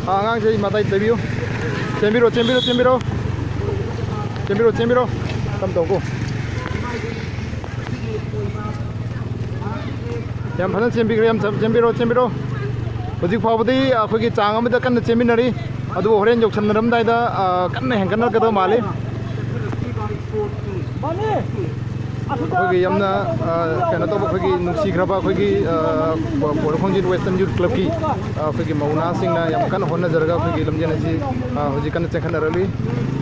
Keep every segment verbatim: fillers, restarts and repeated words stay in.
ꯑꯉꯥꯡꯁꯦ ꯃꯇꯥꯏ ꯇꯩꯕꯤꯌꯨ꯫ ꯆꯦꯟꯕꯤꯔꯣ, ꯆꯦꯟꯕꯤꯔꯣ, ꯆꯦꯟꯕꯤꯔꯣ꯫ ꯆꯦꯟꯕꯤꯔꯣ, ꯆꯦꯟꯕꯤꯔꯣ꯫ ꯇꯞ ꯇꯧꯀꯣ꯫ ꯌꯥꯝ ꯐꯖꯅ ꯆꯦꯟꯕꯤꯈ꯭ꯔꯦ, ꯌꯥꯝ ꯆꯦꯟꯕꯤꯔꯣ, ꯆꯦꯟꯕꯤꯔꯣ꯫ ꯍꯧꯖꯤꯛ ꯐꯥꯎꯕꯗꯤ ꯑꯩꯈꯣꯏꯒꯤ ꯆꯥꯡ ꯑꯃꯗ ꯀꯟꯅ ꯆꯦꯟꯃꯤꯟꯅꯔꯤ, ꯑꯗꯨꯕꯨ ꯍꯣꯔꯦꯟ ꯌꯧꯁꯟꯅꯔꯝꯗꯥꯏꯗ, ꯑ, ꯀꯟꯅ ꯍꯦꯟꯒꯠꯅꯔꯛꯀꯗꯕ ꯃꯥꯜꯂꯤ꯫ ꯑꯩꯈꯣꯏꯒꯤ ꯌꯥꯝꯅ, ꯑ, ꯀꯩꯅꯣ ꯇꯧꯕ, ꯑꯩꯈꯣꯏꯒꯤ ꯅꯨꯡꯁꯤꯈ꯭ꯔꯕ ꯑꯩꯈꯣꯏꯒꯤ, ꯑ, ꯕꯣꯔꯣꯈꯣꯡꯖꯤꯟ Western Youth Clubꯀꯤ, ꯑ, ꯑꯩꯈꯣꯏꯒꯤ ꯃꯧ ꯅꯍꯥꯁꯤꯡꯅ ꯌꯥꯝ ꯀꯟꯅ ꯍꯣꯠꯅꯖꯔꯒ ꯑꯩꯈꯣꯏꯒꯤ ꯂꯝꯖꯦꯜ ꯑꯁꯤ, ꯑ, ꯍꯧꯖꯤꯛ ꯀꯟꯅ ꯆꯦꯟꯈꯠꯅꯔꯛꯂꯤ꯫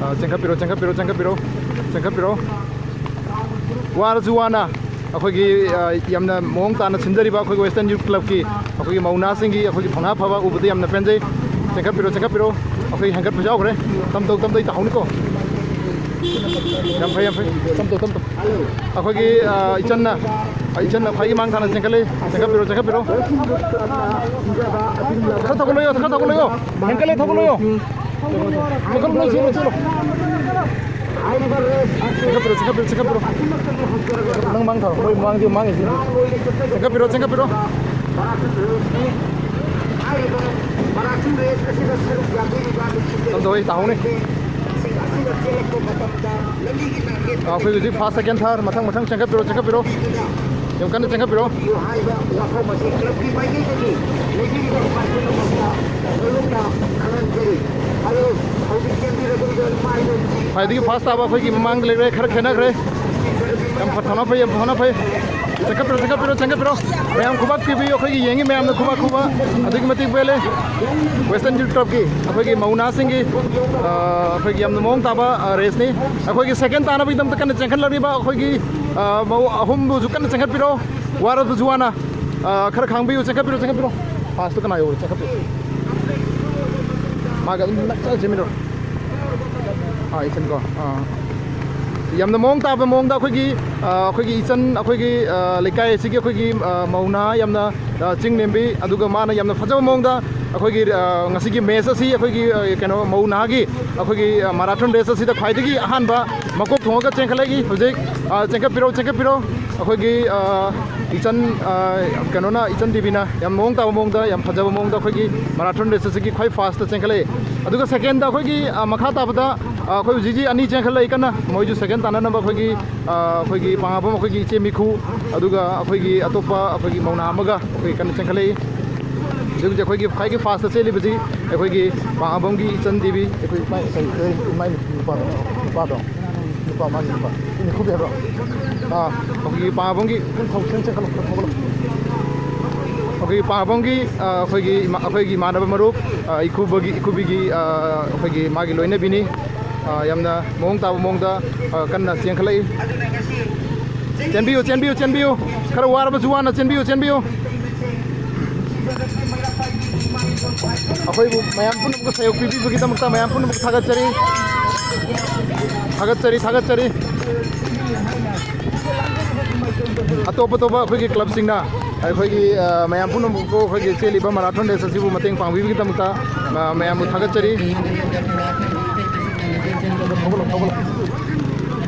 ꯑ, ꯆꯦꯟꯈꯠꯄꯤꯔꯣ, ꯆꯦꯟꯈꯠꯄꯤꯔꯣ, ꯆꯦꯟꯈꯠꯄꯤꯔꯣ, ꯆꯦꯟꯈꯠꯄꯤꯔꯣ꯫ ꯋꯥꯔꯁꯨ ꯋꯥꯅ ꯑꯩꯈꯣꯏꯒꯤ, ꯑ, ꯌꯥꯝꯅ ꯃꯑꯣꯡ ꯇꯥꯅ ꯁꯤꯟꯖꯔꯤꯕ ꯑꯩꯈꯣꯏꯒꯤ Western Youth Clubꯀꯤ ꯑꯩꯈꯣꯏꯒꯤ ꯃꯧ ꯅꯍꯥꯁꯤꯡꯒꯤ ꯑꯩꯈꯣꯏꯒꯤ ꯊꯧꯅꯥ ꯐꯕ ꯎꯕꯗ ꯌꯥꯝꯅ ꯄꯦꯟꯖꯩ꯫ ꯆꯦꯟꯈꯠꯄꯤꯔꯣ, ꯆꯦꯟꯈꯠꯄꯤꯔꯣ꯫ ꯑꯩꯈꯣꯏ ꯍꯦꯟꯒꯠꯄꯁꯨ ꯌꯥꯎꯈ꯭ꯔꯦ꯫ ꯇꯝ ꯇꯧ, ꯇꯝ ꯇꯧ, ꯇꯥꯍꯧꯅꯤꯀꯣ꯫ ꯌꯥꯝ ꯐꯩ, ꯌꯥꯝ ꯐꯩ꯫ ꯇꯝ ꯇꯧ, ꯇꯝ ꯇꯧ꯫ ꯑꯩꯈꯣꯏꯒꯤ, ꯑ, ꯏꯆꯟꯅ, ꯑ, ꯏꯆꯟꯅ ꯈ꯭ꯋꯥꯏꯒꯤ ꯃꯥꯡ ꯊꯥꯅ ꯆꯦꯟꯈꯠꯂꯤ꯫ ꯆꯦꯟꯈꯠꯄꯤꯔꯣ, ꯆꯦꯟꯈꯠꯄꯤꯔꯣ꯫ ꯈꯔ ꯊꯧꯒꯠꯂꯣ, ꯈꯔ ꯊꯧꯒꯠꯂꯣ꯫ ꯍꯦꯟꯒꯠꯂꯦ, ꯊꯧꯒꯠꯂꯣ꯫ ꯆꯦꯟꯈꯠꯂꯣ, ꯆꯦꯟꯈꯠꯂꯣ, ꯆꯦꯟꯈꯠꯂꯣ꯫ ꯆꯦꯟꯈꯠꯄꯤꯔꯣ, ꯆꯦꯟꯈꯠꯄꯤꯔꯣ, ꯆꯦꯟꯈꯠꯄꯤꯔꯣ꯫ ꯅꯪ ꯃꯥꯡ ꯊꯥꯔꯣ, ꯃꯣꯏ ꯃꯥꯡꯗꯤ ꯃꯥꯡꯉꯤꯁꯤ꯫ ꯆꯦꯟꯈꯠꯄꯤꯔꯣ, ꯆꯦꯟꯈꯠꯄꯤꯔꯣ꯫ ꯇꯝ ꯇꯧꯏ, ꯇꯥꯍꯧꯅꯤ꯫ ꯑꯩꯈꯣꯏ ꯍꯧꯖꯤꯛ first, second, third, ꯃꯊꯪ ꯃꯊꯪ ꯆꯦꯟꯈꯠꯄꯤꯔꯣ, ꯆꯦꯟꯈꯠꯄꯤꯔꯣ꯫ ꯌꯥꯝ ꯀꯟꯅ ꯆꯦꯟꯈꯠꯄꯤꯔꯣ꯫ ꯈ꯭ꯋꯥꯏꯗꯒꯤ first ꯇꯥꯕ ꯑꯩꯈꯣꯏꯒꯤ ꯃꯃꯥꯡꯗ ꯂꯩꯔꯦ, ꯈꯔ ꯈꯦꯠꯅꯈ꯭ꯔꯦ꯫ ꯌꯥꯝ ꯐ-, ꯊꯧꯅꯥ ꯐꯩ, ꯌꯥꯝ ꯊꯧꯅꯥ ꯐꯩ꯫ ꯆꯦꯟꯈꯠꯄꯤꯔꯣ, ꯆꯦꯟꯈꯠꯄꯤꯔꯣ, ꯆꯦꯟꯈꯠꯄꯤꯔꯣ꯫ ꯃꯌꯥꯝ ꯈꯨꯕꯥꯛ ꯄꯤꯕꯤꯌꯨ, ꯑꯩꯈꯣꯏꯒꯤ ꯌꯦꯡꯉꯤ ꯃꯌꯥꯝꯅ ꯈꯨꯕꯥꯛ ꯈꯨꯕ ꯑꯗꯨꯛꯀꯤ ꯃꯇꯤꯛ ꯄꯦꯜꯂꯦ꯫ Western Youth Clubꯀꯤ ꯑꯩꯈꯣꯏꯒꯤ ꯃꯧ ꯅꯍꯥꯁꯤꯡꯒꯤ, ꯑ, ꯑꯩꯈꯣꯏꯒꯤ ꯌꯥꯝꯅ ꯃꯑꯣꯡ ꯇꯥꯕ, ꯑ, raceꯅꯤ꯫ ꯑꯩꯈꯣꯏꯒꯤ second ꯇꯥꯅꯕꯒꯤꯗꯃꯛꯇ ꯀꯟꯅ ꯆꯦꯟꯈꯠꯂꯛꯂꯤꯕ ꯑꯩꯈꯣꯏꯒꯤ, ꯑ, ꯃꯧ ꯑꯍꯨꯝꯕꯨꯁꯨ ꯀꯟꯅ ꯆꯦꯟꯈꯠꯄꯤꯔꯣ꯫ ꯋꯥꯔꯕꯁꯨ ꯋꯥꯅ, ꯑ, ꯈꯔ ꯈꯥꯡꯕꯤꯌꯨ, ꯆꯦꯟꯈꯠꯄꯤꯔꯣ, ꯆꯦꯟꯈꯠꯄꯤꯔꯣ꯫ Firstꯇꯨ ꯀꯅꯥ ꯌꯧꯔꯦ? ꯆꯦꯟꯈꯠꯄꯤꯌꯨ꯫ ꯃꯥꯒ ꯑꯗꯨꯝ ꯅꯛꯁꯟꯅ ꯆꯦꯟꯃꯤꯟꯅꯔꯣ꯫ ꯑꯥ, ꯏꯆꯟ ꯀꯣ꯫ ꯑꯥ꯫ ꯌꯥꯝꯅ ꯃꯑꯣꯡ ꯇꯥꯕ ꯃꯑꯣꯡꯗ ꯑꯩꯈꯣꯏꯒꯤ, ꯑꯥ, ꯑꯩꯈꯣꯏꯒꯤ ꯏꯆꯟ, ꯑꯩꯈꯣꯏꯒꯤ, ꯑꯥ, ꯂꯩꯀꯥꯏ ꯑꯁꯤꯒꯤ ꯑꯩꯈꯣꯏꯒꯤ, ꯑꯥ, ꯃꯧ ꯅꯍꯥ ꯌꯥꯝꯅ, ꯑꯥ, ꯆꯤꯡ ꯅꯦꯝꯕꯤ, ꯑꯗꯨꯒ ꯃꯥꯅ ꯌꯥꯝꯅ ꯐꯖꯕ ꯃꯑꯣꯡꯗ ꯑꯩꯈꯣꯏꯒꯤ, ꯑꯥ, ꯉꯁꯤꯒꯤ match ꯑꯁꯤ ꯑꯩꯈꯣꯏꯒꯤ, ꯑꯥ, ꯀꯩꯅꯣ, ꯃꯧ ꯅꯍꯥꯒꯤ ꯑꯩꯈꯣꯏꯒꯤ, ꯑꯥ, marathon race ꯑꯁꯤꯗ ꯈ꯭ꯋꯥꯏꯗꯒꯤ ꯑꯍꯥꯟꯕ ꯃꯀꯣꯛ ꯊꯣꯡꯉꯒ ꯆꯦꯟꯈꯠꯂꯛꯏ꯫ ꯍꯧꯖꯤꯛ, ꯑꯥ, ꯆꯦꯟꯈꯠꯄꯤꯔꯣ, ꯆꯦꯟꯈꯠꯄꯤꯔꯣ꯫ ꯑꯩꯈꯣꯏꯒꯤ, ꯑ, ꯏꯆꯟ, ꯑ, ꯀꯩꯅꯣꯅ, ꯏꯆꯟ ꯗꯦꯕꯤꯅ ꯌꯥꯝ ꯃꯑꯣꯡ ꯇꯥꯕ ꯃꯑꯣꯡꯗ, ꯌꯥꯝ ꯐꯖꯕ ꯃꯑꯣꯡꯗ ꯑꯩꯈꯣꯏꯒꯤ marathon race ꯑꯁꯤꯒꯤ ꯈ꯭ꯋꯥꯏ first ꯆꯦꯟꯈꯠꯂꯛꯑꯦ꯫ ꯑꯗꯨꯒ second ꯑꯩꯈꯣꯏꯒꯤ, ꯑ, ꯃꯈꯥ ꯇꯥꯕꯗ, ꯑ, ꯑꯩꯈꯣꯏ ꯍꯧꯖꯤꯛ ꯍꯧꯖꯤꯛ ꯑꯅꯤ ꯆꯦꯟꯈꯠꯂꯛꯏ ꯀꯟꯅ, ꯃꯣꯏꯁꯨ second ꯇꯥꯅꯅꯕ ꯑꯩꯈꯣꯏꯒꯤ, ꯑ, ꯑꯩꯈꯣꯏꯒꯤ ꯄꯥꯉꯥꯕꯝ ꯑꯩꯈꯣꯏꯒꯤ ꯏꯆꯦ ꯃꯤꯈꯨ, ꯑꯗꯨꯒ ꯑꯩꯈꯣꯏꯒꯤ ꯑꯇꯣꯞꯄ ꯑꯩꯈꯣꯏꯒꯤ ꯃꯧꯅꯥ ꯑꯃꯒ ꯑꯩꯈꯣꯏ ꯀꯟꯅ ꯆꯦꯟꯈꯠꯂꯛꯏ꯫ ꯍꯧꯖꯤꯛ ꯍꯧꯖꯤꯛ ꯑꯩꯈꯣꯏꯒꯤ ꯈ꯭ꯋꯥꯏꯒꯤ first ꯆꯦꯜꯂꯤꯕꯁꯤ ꯑꯩꯈꯣꯏꯒꯤ ꯄꯥꯉꯥꯕꯝꯒꯤ ꯏꯆꯟ ꯗꯦꯕꯤ, ꯑꯩꯈꯣꯏ ꯏꯃꯥꯏ, ꯀꯔꯤ, ꯀꯔꯤ, ꯏꯃꯥꯏ ꯅꯨꯄꯥꯗꯣ, ꯅꯨꯄꯥꯗꯣ, ꯅꯨꯄꯥ ꯃꯥꯒꯤ ꯅꯨꯄꯥ, ꯏꯅꯦ ꯈꯨꯕꯤ ꯍꯥꯏꯕ꯭ꯔꯣ? ꯑꯥ, ꯑꯩꯈꯣꯏꯒꯤ ꯄꯥꯉꯥꯕꯝꯒꯤ, ꯈꯤꯇꯪ ꯊꯧ-, ꯈꯤꯇꯪ ꯆꯦꯟꯈꯠꯂꯣ, ꯈꯤꯇꯪ ꯊꯧꯒꯠꯂꯣ꯫ ꯑꯩꯈꯣꯏꯒꯤ ꯄꯥꯉꯥꯕꯝꯒꯤ, ꯑꯥ, ꯑꯩꯈꯣꯏꯒꯤ ꯏꯃꯥ-, ꯑꯩꯈꯣꯏꯒꯤ ꯏꯃꯥꯟꯅꯕ ꯃꯔꯨꯞ, ꯑꯥ, ꯏꯈꯨꯕꯒꯤ, ꯏꯈꯨꯕꯤꯒꯤ, ꯑꯥ, ꯑꯩꯈꯣꯏꯒꯤ ꯃꯥꯒꯤ ꯂꯣꯏꯅꯕꯤꯅꯤ꯫ ꯑꯥ, ꯌꯥꯝꯅ ꯃꯑꯣꯡ ꯇꯥꯕ ꯃꯑꯣꯡꯗ, ꯑꯥ, ꯀꯟꯅ ꯆꯦꯟꯈꯠꯂꯛꯏ꯫ ꯆꯦꯟꯕꯤꯌꯨ, ꯆꯦꯟꯕꯤꯌꯨ, ꯆꯦꯟꯕꯤꯌꯨ꯫ ꯈꯔ ꯋꯥꯔꯕꯁꯨ ꯋꯥꯅ ꯆꯦꯟꯕꯤꯌꯨ, ꯆꯦꯟꯕꯤꯌꯨ꯫ ꯑꯩꯈꯣꯏꯕꯨ ꯃꯌꯥꯝ ꯄꯨꯝꯅꯃꯛꯇ ꯁꯍꯌꯣꯒ ꯄꯤꯕꯤꯕꯒꯤꯗꯃꯛꯇ ꯃꯌꯥꯝ ꯄꯨꯝꯅꯃꯛ ꯊꯥꯒꯠꯆꯔꯤ꯫ ꯊꯥꯒꯠꯆꯔꯤ, ꯊꯥꯒꯠꯆꯔꯤ꯫ ꯑꯇꯣꯞ ꯑꯇꯣꯞꯄ ꯑꯩꯈꯣꯏꯒꯤ clubꯁꯤꯡꯅ ꯑꯩꯈꯣꯏꯒꯤ, ꯑ, ꯃꯌꯥꯝ ꯄꯨꯝꯅꯃꯛꯄꯨ ꯑꯩꯈꯣꯏꯒꯤ ꯆꯦꯜꯂꯤꯕ marathon race ꯑꯁꯤꯕꯨ ꯃꯇꯦꯡ ꯄꯥꯡꯕꯤꯕꯒꯤꯗꯃꯛꯇ, ꯑ, ꯃꯌꯥꯝꯕꯨ ꯊꯥꯒꯠꯆꯔꯤ꯫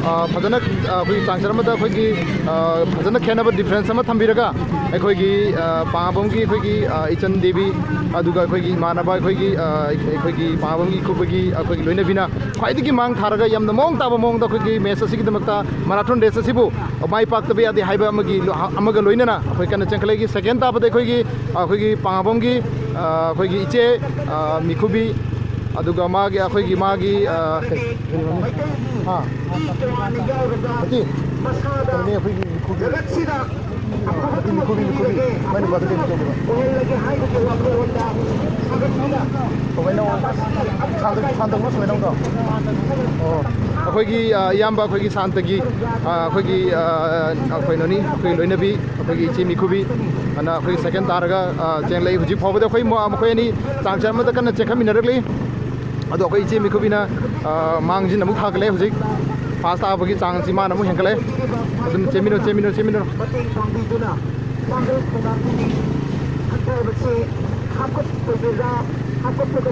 ꯑ, ꯐꯖꯅ, ꯑ, ꯑꯩꯈꯣꯏꯒꯤ ꯆꯥꯡꯆꯠ ꯑꯃꯗ ꯑꯩꯈꯣꯏꯒꯤ, ꯑ, ꯐꯖꯅ ꯈꯦꯠꯅꯕ difference ꯑꯃ ꯊꯝꯕꯤꯔꯒ ꯑꯩꯈꯣꯏꯒꯤ, ꯑ, ꯄꯥꯉꯥꯕꯝꯒꯤ ꯑꯩꯈꯣꯏꯒꯤ, ꯑ, ꯏꯆꯟ ꯗꯦꯕꯤ, ꯑꯗꯨꯒ ꯑꯩꯈꯣꯏꯒꯤ ꯏꯃꯥꯟꯅꯕ ꯑꯩꯈꯣꯏꯒꯤ, ꯑ, ꯑꯩꯈꯣꯏꯒꯤ ꯄꯥꯉꯥꯕꯝꯒꯤ ꯏꯈꯨꯕꯒꯤ ꯑꯩꯈꯣꯏꯒꯤ ꯂꯣꯏꯅꯕꯤꯅ ꯈ꯭ꯋꯥꯏꯗꯒꯤ ꯃꯥꯡ ꯊꯥꯔꯒ ꯌꯥꯝꯅ ꯃꯑꯣꯡ ꯇꯥꯕ ꯃꯑꯣꯡꯗ ꯑꯩꯈꯣꯏꯒꯤ match ꯑꯁꯤꯒꯤꯗꯃꯛꯇ, marathon race ꯑꯁꯤꯕꯨ ꯃꯥꯏ ꯄꯥꯛꯇꯕ ꯌꯥꯗꯦ ꯍꯥꯏꯕ ꯑꯃꯒꯤ ꯂꯣ-, ꯑꯃꯒ ꯂꯣꯏꯅꯅ ꯑꯩꯈꯣꯏ ꯀꯟꯅ ꯆꯦꯟꯈꯠꯂꯛꯏ꯫ Second ꯇꯥꯕꯗ ꯑꯩꯈꯣꯏꯒꯤ, ꯑꯩꯈꯣꯏꯒꯤ ꯄꯥꯉꯥꯕꯝꯒꯤ, ꯑ, ꯑꯩꯈꯣꯏꯒꯤ ꯏꯆꯦ, ꯑ, ꯃꯤꯈꯨꯕꯤ, ꯑꯗꯨꯒ ꯃꯥꯒꯤ, ꯑꯩꯈꯣꯏꯒꯤ, ꯃꯥꯒꯤ, ꯑ, ꯀꯩ, ꯀꯩ ꯃꯃꯤꯡ? ꯍꯥ? ꯅꯠꯇꯦ, ꯀꯩꯅꯣꯅꯦ, ꯑꯩꯈꯣꯏꯒꯤ ꯃꯤꯈꯨꯕꯤ꯫ ꯅꯠꯇꯦ, ꯃꯤꯈꯨꯕꯤ, ꯃꯤꯈꯨꯕꯤ꯫ ꯃꯥꯏ ꯅꯨꯄꯥꯗꯣ ꯀꯩꯅꯣ ꯇꯧꯗꯕ꯫ ꯀꯃꯥꯏꯅ ꯁꯥꯟꯇ-, ꯁꯥꯟꯇ ꯈꯣꯏ ꯁꯨꯃꯥꯏꯅ ꯇꯧꯗ꯭ꯔꯣ? ꯑꯣ꯫ ꯑꯩꯈꯣꯏꯒꯤ, ꯑ, ꯏꯌꯥꯝꯕ ꯑꯩꯈꯣꯏꯒꯤ ꯁꯥꯟꯇꯒꯤ, ꯑ, ꯑꯩꯈꯣꯏꯒꯤ, ꯑ, ꯑ, ꯀꯩꯅꯣꯅꯤ, ꯑꯩꯈꯣꯏ ꯂꯣꯏꯅꯕꯤ, ꯑꯩꯈꯣꯏꯒꯤ ꯏꯆꯦ ꯃꯤꯈꯨꯕꯤ ꯑꯅ ꯑꯩꯈꯣꯏ second ꯇꯥꯔꯒ, ꯑ, ꯆꯦꯟꯂꯛꯏ꯫ ꯍꯧꯖꯤꯛ ꯐꯥꯎꯕꯗ ꯑꯩꯈꯣꯏ ꯃ-, ꯃꯈꯣꯏ ꯑꯅꯤ ꯆꯥꯡꯆꯠ ꯑꯃꯗ ꯀꯟꯅ ꯆꯦꯟꯈꯠꯃꯤꯟꯅꯔꯛꯂꯤ꯫ ꯑꯗꯣ ꯑꯩꯈꯣꯏ ꯏꯆꯦ ꯃꯤꯈꯨꯕꯤꯅ, ꯑ, ꯃꯥꯡꯁꯤꯟ ꯑꯃꯨꯛ ꯊꯥꯒꯠꯂꯦ꯫ ꯍꯧꯖꯤꯛ first ꯇꯥꯕꯒꯤ ꯆꯥꯡꯁꯤ ꯃꯥꯅ ꯑꯃꯨꯛ ꯍꯦꯟꯒꯠꯂꯦ꯫ ꯑꯗꯨꯝ ꯆꯦꯟꯃꯤꯟꯅꯧ, ꯆꯦꯟꯃꯤꯟꯅꯧ, ꯆꯦꯟꯃꯤꯟꯅꯧ꯫ ꯃꯇꯦꯡ ꯄꯥꯡꯕꯤꯗꯨꯅ ꯄꯥꯡꯒꯜ ꯈꯧꯅꯥꯡꯒꯤ ꯍꯟꯊꯕꯁꯤ ꯍꯥꯞꯀꯠꯄꯤꯕ, ꯍꯥꯞꯀꯠꯄꯗ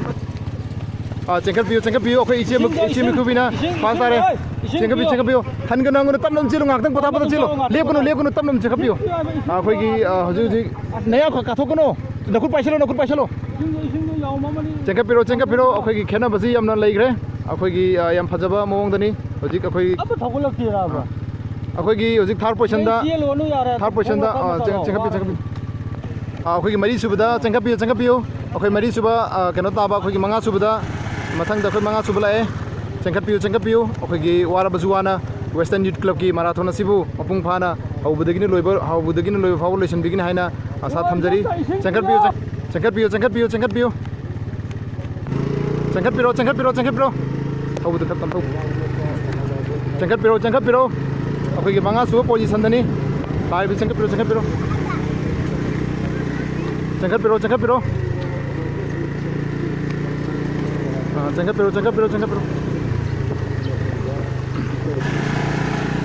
ꯑꯥ, ꯆꯦꯟꯈꯠꯄꯤꯌꯨ, ꯆꯦꯟꯈꯠꯄꯤꯌꯨ꯫ ꯑꯩꯈꯣꯏ ꯏꯆꯦ ꯃꯨ-, ꯏꯁꯤꯡ, ꯏꯆꯦ ꯏꯁꯤꯡ, ꯃꯨꯈꯨꯕꯤꯅ ꯏꯁꯤꯡ ꯐꯥꯁ ꯇꯥꯔꯦ꯫ ꯄꯤꯌꯨ, ꯏꯁꯤꯡ ꯆꯦꯟꯈꯠꯄꯤꯌꯨ, ꯄꯤꯌꯨ꯫ ꯆꯦꯟꯈꯠꯄꯤꯌꯨ꯫ ꯍꯟꯒꯅꯨ, ꯍꯟꯒꯅꯨ, ꯇꯞꯅ ꯑꯗꯨꯝ ꯆꯦꯜꯂꯨ, ꯉꯥꯛꯇꯪ ꯄꯣꯊꯥꯕꯗ ꯆꯦꯜꯂꯨ꯫ ꯂꯦꯞꯀꯅꯨ, ꯂꯦꯞꯀꯅꯨ, ꯇꯞꯅ ꯑꯗꯨꯝ ꯆꯦꯟꯈꯠꯄꯤꯌꯨ꯫ ꯑꯥ, ꯑꯩꯈꯣꯏꯒꯤ, ꯑꯥ, ꯍꯧꯖꯤꯛ ꯍꯧꯖꯤꯛ ꯅꯌꯥ ꯈ-, ꯀꯥꯊꯣꯛꯀꯅꯨ꯫ ꯅꯈꯨꯠ ꯄꯥꯏꯁꯤꯜꯂꯣ, ꯅꯈꯨꯠ ꯄꯥꯏꯁꯤꯜꯂꯣ꯫ ꯏꯁꯤꯡꯗꯣ, ꯏꯁꯤꯡꯗꯣ ꯌꯥꯎꯃꯟꯕꯅꯤ꯫ ꯆꯦꯟꯈꯠꯄꯤꯔꯣ, ꯆꯦꯟꯈꯠꯄꯤꯔꯣ꯫ ꯑꯩꯈꯣꯏꯒꯤ ꯈꯦꯠꯅꯕꯁꯤ ꯌꯥꯝꯅ ꯂꯩꯈ꯭ꯔꯦ꯫ ꯑꯩꯈꯣꯏꯒꯤ, ꯑꯥ, ꯌꯥꯝ ꯐꯖꯕ ꯃꯑꯣꯡꯗꯅꯤ꯫ ꯍꯧꯖꯤꯛ ꯑꯩꯈꯣꯏ ꯑꯝꯇ ꯊꯧꯒꯠꯂꯛꯇꯦꯔꯕ? ꯑꯩꯈꯣꯏꯒꯤ ꯍꯧꯖꯤꯛ ꯊꯥꯔꯠ ꯄꯣꯖꯤꯁꯟꯗ, ꯅꯪ ꯆꯦꯜꯂꯨꯔꯅꯨ ꯌꯥꯔꯦ꯫ ꯊꯥꯔꯠ ꯄꯣꯖꯤꯁꯟꯗ, ꯈꯣꯡꯅ ꯑꯥ, ꯆꯦꯟ-, ꯆꯠꯂꯣ꯫ ꯆꯦꯟꯈꯠꯄꯤꯌꯨ, ꯆꯦꯟꯈꯠꯄꯤꯌꯨ꯫ ꯑꯥ, ꯑꯩꯈꯣꯏꯒꯤ ꯃꯔꯤꯁꯨꯕꯗ ꯆꯦꯟꯈꯠꯄꯤꯌꯨ, ꯆꯦꯟꯈꯠꯄꯤꯌꯨ꯫ ꯑꯩꯈꯣꯏ ꯃꯔꯤꯁꯨꯕ, ꯑꯥ, ꯀꯩꯅꯣ ꯇꯥꯕ, ꯑꯩꯈꯣꯏꯒꯤ ꯃꯉꯥꯁꯨꯕꯗ, ꯃꯊꯪꯗ ꯑꯩꯈꯣꯏ ꯃꯉꯥꯁꯨꯕ ꯂꯥꯛꯑꯦ꯫ ꯆꯦꯟꯈꯠꯄꯤꯌꯨ, ꯆꯦꯟꯈꯠꯄꯤꯌꯨ꯫ ꯑꯩꯈꯣꯏꯒꯤ ꯋꯥꯔꯕꯁꯨ ꯋꯥꯅ Western Youth Clubꯀꯤ marathon ꯑꯁꯤꯕꯨ ꯃꯄꯨꯡ ꯐꯥꯅ ꯍꯧꯕꯗꯒꯤꯅ ꯂꯣꯏꯕ, ꯍꯧꯕꯗꯒꯤꯅ ꯂꯣꯏꯕ ꯐꯥꯎꯕ ꯂꯣꯏꯁꯤꯟꯕꯤꯒꯅꯤ ꯍꯥꯏꯅ ꯑꯥꯁꯥ ꯊꯝꯖꯔꯤ꯫ ꯆꯦꯟꯈꯠꯄꯤꯌꯨ, ꯆꯦꯟ-, ꯆꯦꯟꯈꯠꯄꯤꯌꯨ, ꯆꯦꯟꯈꯠꯄꯤꯌꯨ, ꯆꯦꯟꯈꯠꯄꯤꯌꯨ꯫ ꯆꯦꯟꯈꯠꯄꯤꯔꯣ, ꯆꯦꯟꯈꯠꯄꯤꯔꯣ, ꯆꯦꯟꯈꯠꯄꯤꯔꯣ꯫ ꯊꯧꯕꯗꯨ ꯈꯔ ꯀꯟꯊꯧ꯫ ꯆꯦꯟꯈꯠꯄꯤꯔꯣ, ꯆꯦꯟꯈꯠꯄꯤꯔꯣ꯫ ꯑꯩꯈꯣꯏꯒꯤ ꯃꯉꯥꯁꯨꯕ ꯄꯣꯖꯤꯁꯟꯗꯅꯤ꯫ ꯂꯥꯛꯏꯕ ꯆꯦꯟꯈꯠꯄꯤꯔꯣ, ꯆꯦꯟꯈꯠꯄꯤꯔꯣ꯫ ꯆꯦꯟꯈꯠꯄꯤꯔꯣ, ꯆꯦꯟꯈꯠꯄꯤꯔꯣ꯫ ꯑꯥ, ꯆꯦꯟꯈꯠꯄꯤꯔꯣ, ꯆꯦꯟꯈꯠꯄꯤꯔꯣ, ꯆꯦꯟꯈꯠꯄꯤꯔꯣ꯫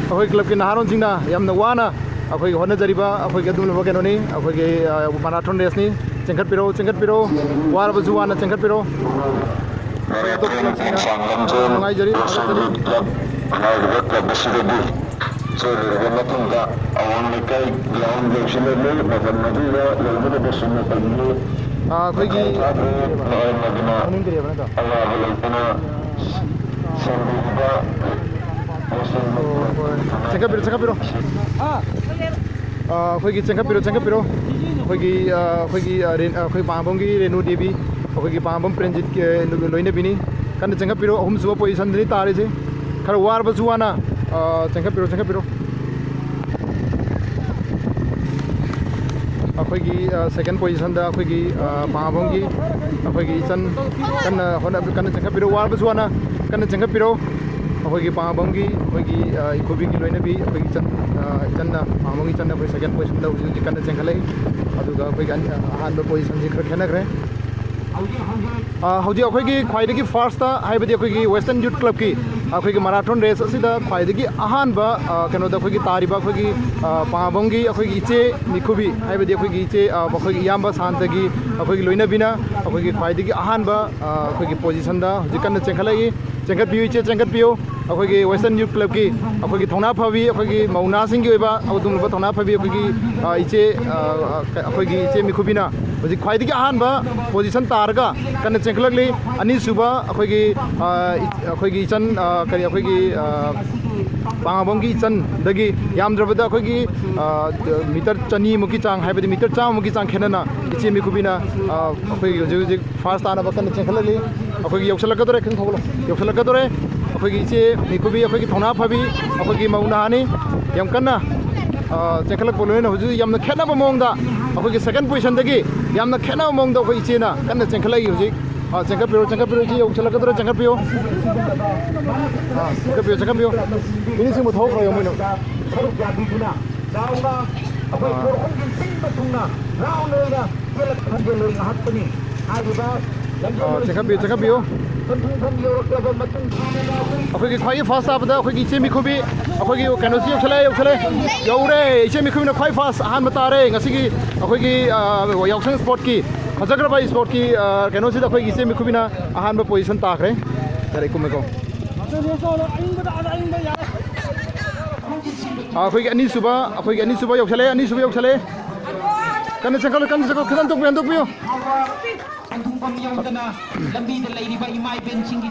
ꯑꯩꯈꯣꯏ ꯀ꯭ꯂꯕꯀꯤ ꯅꯍꯥꯔꯣꯟꯁꯤꯡꯅ ꯌꯥꯝꯅ ꯋꯥꯅ ꯑꯩꯈꯣꯏꯒꯤ ꯍꯣꯠꯅꯖꯔꯤꯕ ꯑꯩꯈꯣꯏꯒꯤ ꯑꯗꯨꯒꯨꯝꯂꯕ ꯀꯩꯅꯣꯅꯤ꯫ ꯑꯩꯈꯣꯏꯒꯤ, ꯑ, marathon raceꯅꯤ꯫ ꯆꯦꯟꯈꯠꯄꯤꯔꯣ, ꯆꯦꯟꯈꯠꯄꯤꯔꯣ꯫ ꯋꯥꯔꯕꯁꯨ ꯋꯥꯅ ꯆꯦꯟꯈꯠꯄꯤꯔꯣ꯫ ꯑꯩꯈꯣꯏ ꯑꯇꯣꯞꯄ ꯀ꯭ꯂꯕꯁꯤꯡꯅ ꯅꯨꯡꯉꯥꯏꯖꯔꯤ, ꯊꯥꯒꯠꯆꯔꯤ꯫ ꯍꯥꯏꯔꯤꯕ ꯀ꯭ꯂꯕ ꯑꯁꯤꯗꯗꯤ ꯆꯦꯜꯂꯨꯔꯕ ꯃꯇꯨꯡꯗ ꯑꯋꯥꯡ ꯂꯩꯀꯥꯏ ground ꯌꯧꯁꯤꯜꯂꯅꯤ꯫ ꯃꯇꯝ ꯑꯗꯨꯗ ꯂꯩꯒꯗꯕꯁꯤꯡꯅ ꯇꯧꯕꯤꯌꯨ꯫ ꯑ, ꯑꯩꯈꯣꯏꯒꯤ ꯃꯇꯝ ꯊꯥꯗ꯭ꯔꯦ꯫ ꯃꯔꯝ ꯑꯗꯨꯅ ꯃꯃꯤꯡ ꯀꯔꯤ ꯍꯥꯏꯕ ꯅꯠꯇ꯭ꯔꯣ? ꯑꯋꯥꯕ ꯂꯩꯇꯅ ꯁꯦꯝꯕꯤꯔꯤꯕ ꯆꯦꯟꯈꯠꯄꯤꯔꯣ, ꯆꯦꯟꯈꯠꯄꯤꯔꯣ꯫ ꯑꯥ, ꯑꯩꯈꯣꯏꯒꯤ ꯆꯦꯟꯈꯠꯄꯤꯔꯣ, ꯆꯦꯟꯈꯠꯄꯤꯔꯣ꯫ ꯑꯩꯈꯣꯏꯒꯤ, ꯑꯥ, ꯑꯩꯈꯣꯏꯒꯤ, ꯑꯥ, ꯔꯦꯟ-, ꯑꯥ, ꯑꯩꯈꯣꯏ ꯄꯥꯡꯉꯥꯕꯝꯒꯤ ꯔꯦꯅꯨ ꯗꯦꯕꯤ, ꯑꯩꯈꯣꯏꯒꯤ ꯄꯥꯡꯉꯥꯕꯝ ꯄ꯭ꯔꯦꯝꯖꯤꯠ, ꯑꯥ, ꯂꯣꯏꯅꯕꯤꯅꯤ꯫ ꯀꯟꯅ ꯆꯦꯟꯈꯠꯄꯤꯔꯣ꯫ ꯑꯍꯨꯝꯁꯨꯕ ꯄꯣꯖꯤꯁꯟꯗꯅꯤ ꯇꯥꯔꯤꯁꯦ꯫ ꯈꯔ ꯋꯥꯔꯕꯁꯨ ꯋꯥꯅ, ꯑꯥ, ꯆꯦꯟꯈꯠꯄꯤꯔꯣ, ꯆꯦꯟꯈꯠꯄꯤꯔꯣ꯫ ꯑꯩꯈꯣꯏꯒꯤ, ꯑ, ꯁꯦꯀꯦꯟ ꯄꯣꯖꯤꯁꯟꯗ ꯑꯩꯈꯣꯏꯒꯤ, ꯑ, ꯄꯥꯡꯉꯥꯕꯝꯒꯤ ꯑꯩꯈꯣꯏꯒꯤ ꯏꯆꯟ ꯀꯟꯅ ꯍꯣꯠꯅ-, ꯀꯟꯅ ꯆꯦꯟꯈꯠꯄꯤꯔꯣ, ꯋꯥꯔꯕꯁꯨ ꯋꯥꯅ ꯀꯟꯅ ꯆꯦꯟꯈꯠꯄꯤꯔꯣ꯫ ꯑꯩꯈꯣꯏꯒꯤ ꯄꯥꯡꯉꯥꯕꯝꯒꯤ ꯑꯩꯈꯣꯏꯒꯤ, ꯑ, ꯏꯈꯨꯕꯤꯒꯤ ꯂꯣꯏꯅꯕꯤ ꯑꯩꯈꯣꯏꯒꯤ ꯏꯆꯟ, ꯑ, ꯏꯆꯟꯅ, ꯄꯥꯡꯉꯥꯕꯝꯒꯤ ꯏꯆꯟꯅ ꯑꯩꯈꯣꯏ ꯁꯦꯀꯦꯟ ꯄꯣꯖꯤꯁꯟꯗ ꯍꯧꯖꯤꯛ ꯍꯧꯖꯤꯛ ꯀꯟꯅ ꯆꯦꯟꯈꯠꯂꯛꯏ꯫ ꯑꯗꯨꯒ ꯑꯩꯈꯣꯏꯒꯤ ꯑꯅꯤ-, ꯑꯍꯥꯟꯕ ꯄꯣꯖꯤꯁꯟꯁꯤ ꯈꯔ ꯈꯦꯠꯅꯈ꯭ꯔꯦ꯫ ꯑ, ꯍꯧꯖꯤꯛ ꯑꯩꯈꯣꯏꯒꯤ ꯈ꯭ꯋꯥꯏꯗꯒꯤ ꯐꯥꯔꯁꯇ, ꯍꯥꯏꯕꯗꯤ ꯑꯩꯈꯣꯏꯒꯤ Western Youth Clubꯀꯤ ꯑꯩꯈꯣꯏꯒꯤ marathon race ꯑꯁꯤꯗ ꯈ꯭ꯋꯥꯏꯗꯒꯤ ꯑꯍꯥꯟꯕ, ꯑ, ꯀꯩꯅꯣꯗ ꯑꯩꯈꯣꯏꯒꯤ ꯇꯥꯔꯤꯕ ꯑꯩꯈꯣꯏꯒꯤ, ꯑ, ꯄꯥꯉꯥꯕꯝꯒꯤ ꯑꯩꯈꯣꯏꯒꯤ ꯏꯆꯦ ꯃꯤꯈꯨꯕꯤ, ꯍꯥꯏꯕꯗꯤ ꯑꯩꯈꯣꯏꯒꯤ ꯏꯆꯦ, ꯑ, ꯑꯩꯈꯣꯏꯒꯤ ꯏꯌꯥꯝꯕ ꯁꯥꯟꯇꯒꯤ ꯑꯩꯈꯣꯏꯒꯤ ꯂꯣꯏꯅꯕꯤꯅ ꯑꯩꯈꯣꯏꯒꯤ ꯈ꯭ꯋꯥꯏꯗꯒꯤ ꯑꯍꯥꯟꯕ, ꯑ, ꯑꯩꯈꯣꯏꯒꯤ positionꯗ ꯍꯧꯖꯤꯛ ꯀꯟꯅ ꯆꯦꯟꯈꯠꯂꯛꯏ꯫ ꯆꯦꯟꯈꯠꯄꯤꯌꯨ ꯏꯆꯦ, ꯆꯦꯟꯈꯠꯄꯤꯌꯨ꯫ ꯑꯩꯈꯣꯏꯒꯤ Western Youth Clubꯀꯤ ꯑꯩꯈꯣꯏꯒꯤ ꯊꯧꯅꯥ ꯐꯕꯤ, ꯑꯩꯈꯣꯏꯒꯤ ꯃꯧ ꯅꯍꯥꯁꯤꯡꯒꯤ ꯑꯣꯏꯕ ꯑꯗꯨꯒꯨꯝꯂꯕ ꯊꯧꯅꯥ ꯐꯕꯤ ꯑꯩꯈꯣꯏꯒꯤ, ꯑ, ꯏꯆꯦ, ꯑ, ꯑ, ꯑꯩꯈꯣꯏꯒꯤ ꯏꯆꯦ ꯃꯤꯈꯨꯕꯤꯅ ꯍꯧꯖꯤꯛ ꯈ꯭ꯋꯥꯏꯗꯒꯤ ꯑꯍꯥꯟꯕ position ꯇꯥꯔꯒ ꯀꯟꯅ ꯆꯦꯟꯈꯠꯂꯛꯂꯤ꯫ ꯑꯅꯤꯁꯨꯕ ꯑꯩꯈꯣꯏꯒꯤ, ꯑ, ꯏ-, ꯑꯩꯈꯣꯏꯒꯤ ꯏꯆꯟ, ꯑ, ꯀꯔꯤ, ꯑꯩꯈꯣꯏꯒꯤ, ꯑ, ꯄꯥꯉꯥꯕꯝꯒꯤ ꯏꯆꯟꯗꯒꯤ ꯌꯥꯝꯗ꯭ꯔꯕꯗ ꯑꯩꯈꯣꯏꯒꯤ, ꯑ, meter ꯆꯅꯤꯃꯨꯛꯀꯤ ꯆꯥꯡ, ꯍꯥꯏꯕꯗꯤ meter ꯆꯥꯝꯃꯃꯨꯛꯀꯤ ꯆꯥꯡ ꯈꯦꯠꯅꯅ ꯏꯆꯦ ꯃꯤꯈꯨꯕꯤꯅ, ꯑ, ꯑꯩꯈꯣꯏꯒꯤ ꯍꯧꯖꯤꯛ ꯍꯧꯖꯤꯛ first ꯇꯥꯅꯕ ꯀꯟꯅ ꯆꯦꯟꯈꯠꯂꯛꯂꯤ꯫ ꯑꯩꯈꯣꯏꯒꯤ ꯌꯧꯁꯤꯜꯂꯛꯀꯗꯧꯔꯦ, ꯈꯤꯇꯪ ꯊꯧꯒꯠꯂꯣ꯫ ꯌꯧꯁꯤꯜꯂꯛꯀꯗꯧꯔꯦ꯫ ꯑꯩꯈꯣꯏꯒꯤ ꯏꯆꯦ ꯃꯤꯈꯨꯕꯤ, ꯑꯩꯈꯣꯏꯒꯤ ꯊꯧꯅꯥ ꯐꯕꯤ, ꯑꯩꯈꯣꯏꯒꯤ ꯃꯧ ꯅꯍꯥꯅꯤ꯫ ꯌꯥꯝ ꯀꯟꯅ, ꯑ, ꯆꯦꯟꯈꯠꯂꯛꯄ ꯂꯣꯏꯅ ꯍꯧꯖꯤꯛ ꯌꯥꯝꯅ ꯈꯦꯠꯅꯕ ꯃꯑꯣꯡꯗ, ꯑꯩꯈꯣꯏꯒꯤ second positionꯗꯒꯤ ꯌꯥꯝꯅ ꯈꯦꯠꯅꯕ ꯃꯑꯣꯡꯗ ꯑꯩꯈꯣꯏ ꯏꯆꯦꯅ ꯀꯟꯅ ꯆꯦꯟꯈꯠꯂꯛꯏ ꯍꯧꯖꯤꯛ꯫ ꯑ, ꯆꯦꯟꯈꯠꯄꯤꯔꯣ, ꯆꯦꯟꯈꯠꯄꯤꯔꯣ, ꯏꯆꯦ ꯌꯧꯁꯤꯜꯂꯛꯀꯗꯧꯔꯦ, ꯆꯦꯟꯈꯠꯄꯤꯌꯣ꯫ ꯑ, ꯆꯦꯟꯈꯠꯄꯤꯌꯣ, ꯆꯦꯟꯈꯠꯄꯤꯌꯣ꯫ ꯐꯤꯅꯤꯁꯤꯡꯕꯨ ꯊꯣꯛꯈ꯭ꯔꯣ, ꯌꯧꯃꯩꯅꯨ꯫ ꯆꯥꯎꯅ ꯑꯩꯈꯣꯏ ꯈꯨꯔꯈꯨꯜꯒꯤ ꯆꯤꯡ ꯃꯇꯨꯡꯅ ꯂꯥꯎꯅ ꯑꯣꯏꯅ ꯆꯦꯜꯂꯛ-, ꯈꯣꯟꯖꯦꯜ ꯑꯣꯏꯅ ꯉꯥꯛꯄꯅꯤ꯫ ꯍꯥꯏꯔꯤꯕ ꯂꯝꯖꯦꯜ ꯑ, ꯆꯦꯟꯈꯠꯄꯤꯌꯨ, ꯆꯦꯟꯈꯠꯄꯤꯌꯨ꯫ ꯄꯟꯊꯨꯡꯐꯝ ꯌꯧꯔꯛꯂꯕ ꯃꯇꯨꯡ ꯊꯥꯅꯅ ꯑꯩꯈꯣꯏ ꯑꯩꯈꯣꯏꯒꯤ ꯈ꯭ꯋꯥꯏꯒꯤ first ꯇꯥꯕꯗ ꯑꯩꯈꯣꯏꯒꯤ ꯏꯆꯦ ꯃꯤꯈꯨꯕꯤ, ꯑꯩꯈꯣꯏꯒꯤ ꯀꯩꯅꯣꯁꯤ ꯌꯧꯁꯜꯂꯛꯑꯦ, ꯌꯧꯁꯜꯂꯛꯑꯦ꯫ ꯌꯧꯔꯦ, ꯏꯆꯦ ꯃꯤꯈꯨꯕꯤꯅ ꯈ꯭ꯋꯥꯏ first ꯑꯍꯥꯟꯕ ꯇꯥꯔꯦ ꯉꯁꯤꯒꯤ ꯑꯩꯈꯣꯏꯒꯤ, ꯑ, ꯌꯥꯎꯁꯪ sportꯀꯤ ꯐꯖꯈ꯭ꯔꯕ sportꯀꯤ, ꯑ, ꯀꯩꯅꯣꯁꯤꯗ ꯑꯩꯈꯣꯏꯒꯤ ꯏꯆꯦ ꯃꯤꯈꯨꯕꯤꯅ ꯑꯍꯥꯟꯕ position ꯇꯥꯈ꯭ꯔꯦ꯫ ꯌꯥꯔꯦ, ꯀꯨꯝꯃꯦꯀꯣ꯫ ꯑ, ꯑꯩꯈꯣꯏꯒꯤ ꯑꯅꯤꯁꯨꯕ, ꯑꯩꯈꯣꯏꯒꯤ ꯑꯅꯤꯁꯨꯕ ꯌꯧꯁꯜꯂꯛꯑꯦ, ꯑꯅꯤꯁꯨꯕ ꯌꯧꯁꯜꯂꯛꯑꯦ꯫ ꯀꯟꯅ ꯆꯦꯟꯈꯠꯂꯨ, ꯀꯟꯅ ꯆꯦꯟꯈꯠꯂꯨ, ꯈꯤꯇꯪ ꯍꯟꯗꯣꯛꯄꯤꯌꯨ, ꯍꯟꯗꯣꯛꯄꯤꯌꯨ꯫ ꯄꯟꯊꯨꯡꯐꯝ ꯌꯧꯗꯅ ꯂꯝꯕꯤꯗ ꯂꯩꯔꯤꯕ ꯏꯃꯥ ꯏꯕꯦꯟꯁꯤꯡꯒꯤ